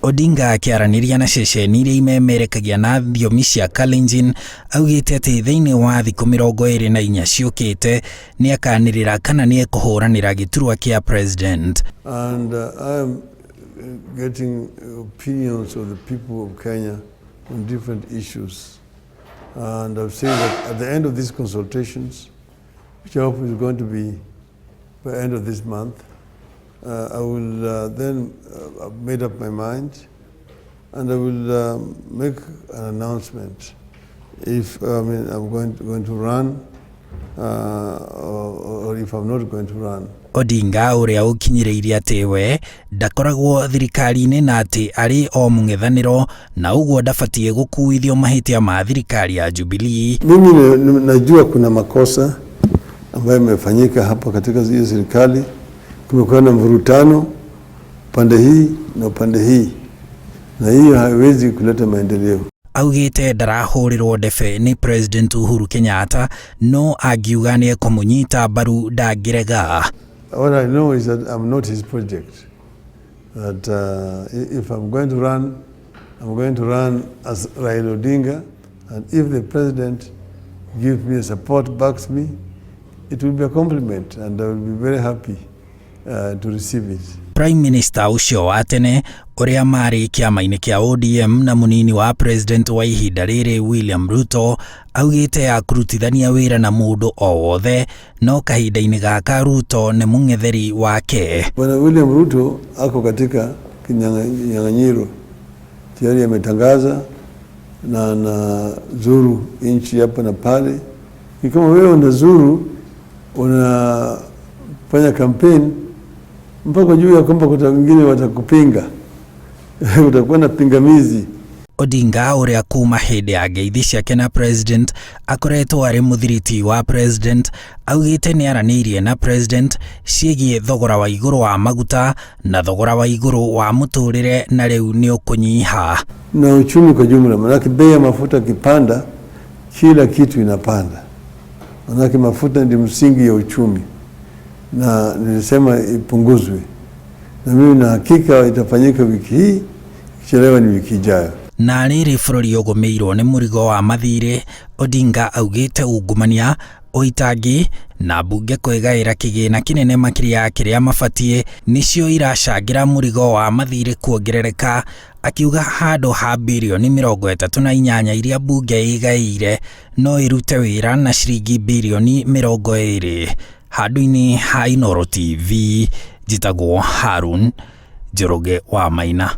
Odinga akĩaranĩria na ceceni iria imemerekagia na thiomi cia Kalenjin augĩte atĩ thĩinĩ wa thikũ 24 ciũkĩte nĩakanĩrĩra kana nĩekũhũranĩra gĩturwa kĩa president. And I am getting opinions of the people of Kenya on different issues. And I've said that at the end of these consultations, which I hope is going to be by end of this month, I will then I've made up my mind and I will make an announcement if, I mean, I'm going to run or if I'm not going to run. Odinga ũrĩa ũkinyĩrĩirie atĩ we ndakoragwo thirikari-inĩ na atĩ arĩ o mũng'ethanĩro na ũguo ndabatiĩ gũkuithio mahĩtia ma thirikari ya Jubilee. Mimi najua kuna makosa ambayo yamefanyika hapa katika hiyo serikali. Kumekuwa na mvurutano pande hii na upande hii, na hiyo haiwezi kuleta maendeleo. Augĩte ndarahũrĩrwo ndebe nĩ President Uhuru Kenyatta, no angiuga nĩ ekũmũnyita mbaru ndangĩrega. What I know is that I'm not his project. That if I'm going to run, I'm going to run as Raila Odinga, and if the president gives me support, backs me, it will be a compliment, and I will be very happy to receive it. Prime Minister ũcio wa tene ũrĩa marĩ kĩama-inĩ kĩa ODM na mũnini wa president wa ihinda rĩrĩ William Ruto augĩte akũrutithania wĩra na mũndũ o wothe, no kahinda-inĩ gaka Ruto nĩ mũng'etheri wake. Bwana William Ruto ako katika kinyang'anyiro tayari, ametangaza na anazuru nchi hapa na pale. Ni kama wewe unazuru, unafanya campaign mpaka juu ya kwamba kuna wengine watakupinga, utakuwa na pingamizi. Odinga ũrĩa kuma hĩndĩ ya ngeithi ciake na president akoretwo arĩ mũthiriti wa president augĩte nĩ aranĩirie na president ciĩgiĩ thogora wa igũrũ wa maguta na thogora wa igũrũ wa mũtũrĩre na rĩu nĩ ũkũnyiha. Na uchumi kwa jumla, manake bei ya mafuta ikipanda, kila kitu inapanda, manake mafuta ndio msingi ya uchumi, na nilisema ipunguzwe, na mimi na hakika itafanyika wiki hii, ikichelewa ni wiki ijayo. Na rĩrĩ bũrũri ũgũmĩirwo nĩ mũrigo wa mathirĩ, Odinga augĩte ungumania, ũitangi na mbunge kwĩgaĩra kĩgĩna kĩnene makĩria ya kĩrĩa mabatiĩ nĩcio iracangĩra mũrigo wa mathirĩ kuongerereka, akiuga handũ ha birioni 38 iria mbunge ĩgaĩire no ĩrute wĩra na ciringi birioni 20. Handũ-inĩ ha Inooro TV, njĩtagwo Harun Njoroge wa Maina.